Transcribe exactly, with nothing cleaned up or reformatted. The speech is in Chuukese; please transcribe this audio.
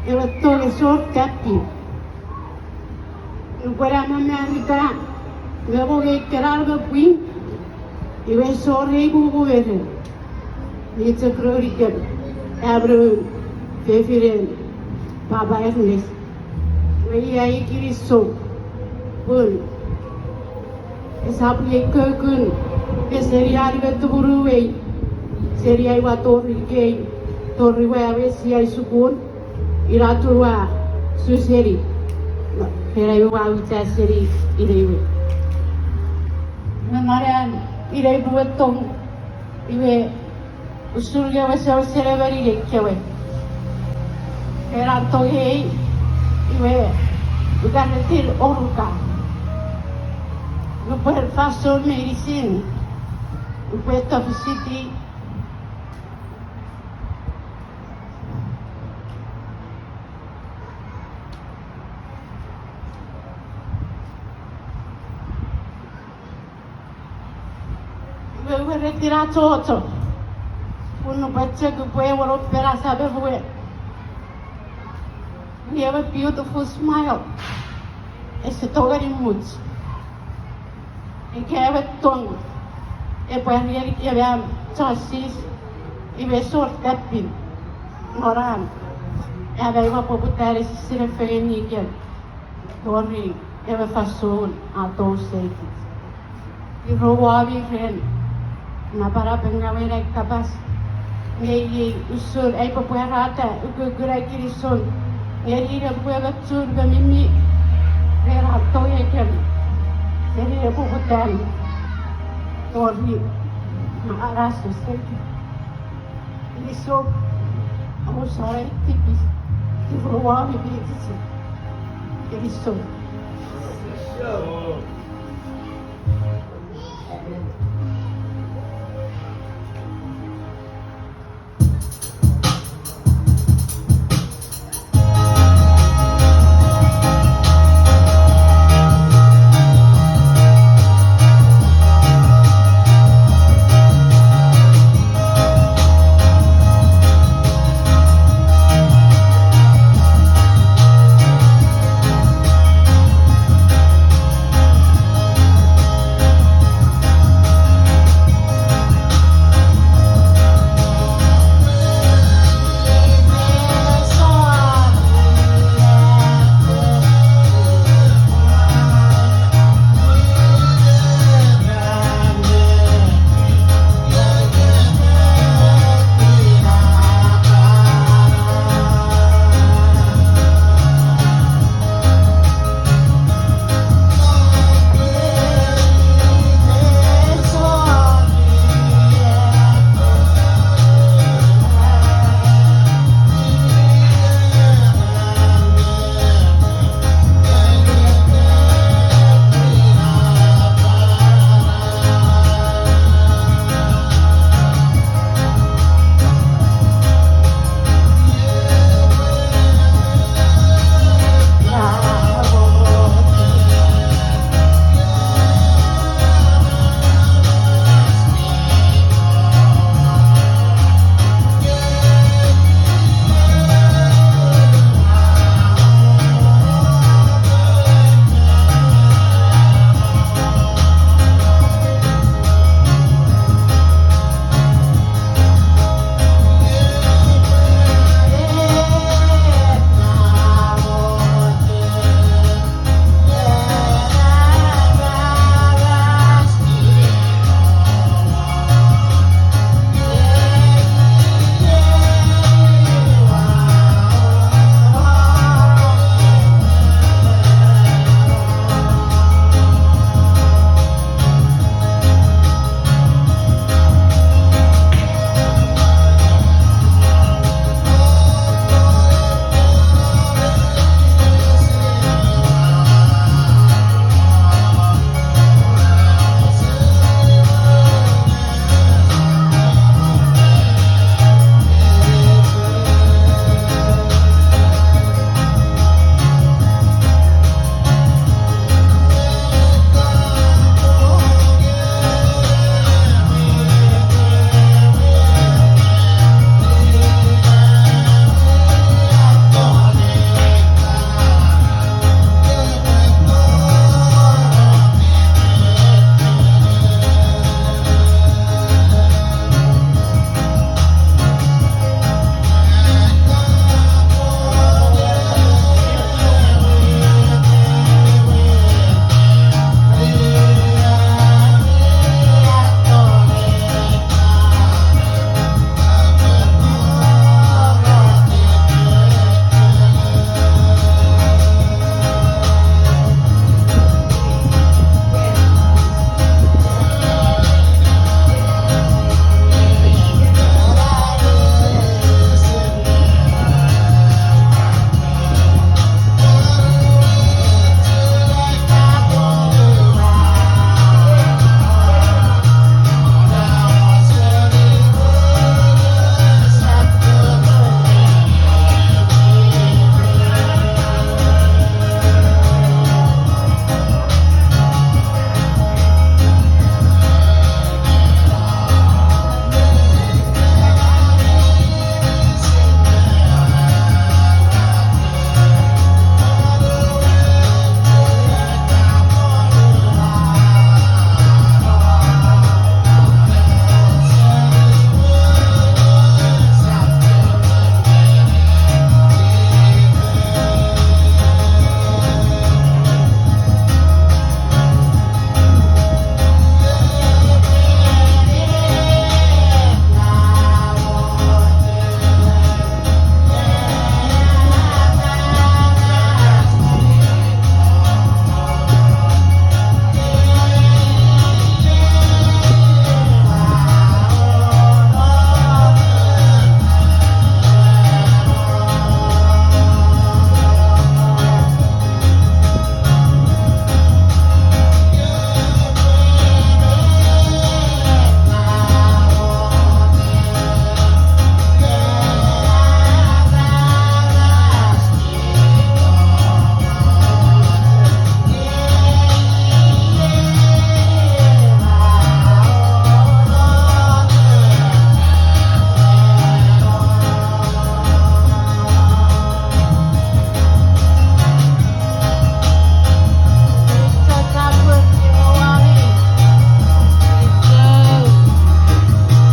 Ewe tong ese wor tappin. Nupwen a mamarita me mongei kenan me pwin, iwe ese wor ei mumu me ren. Mi chok nounikem, am noun fefinen Papa Ernest. Iwe ia ai kinisou pun esap iei kukun, nge seni ai me tumunuei, seni ai ua tori ikei, tori ua awesi ai sukun, ina atun ua su seni, ren ai ua uta seni inei we. Me non an inei puwe tong, iwe usun nge wesewesen emon inei kewe. Ena tongei, iwe ukaretin oruka. Nupwen fansoun meinisin, upwe tofisiti Iwe, iwe weretin achocho. Pun nupwen chok upwe wor open asap epwe, nge ewe beautiful smile ese tongeni much. Ika ewe tong epwe arienikewe am chon sis, iwe ese wor tappin non am, am aua poputa ne sisine fengeni ikem tori ewe fansoun a tou seikich. Iro womi ren napanapen nge ewe ai kapas, nge iei usun ai pwe pwarata ukukun ai kinisou ngeni ine pwe me chun me mimi ren an tongeikem seni nepoputan tori anasese. Kinisou, omusano tipis, iro womi pilikisin. Kinisou.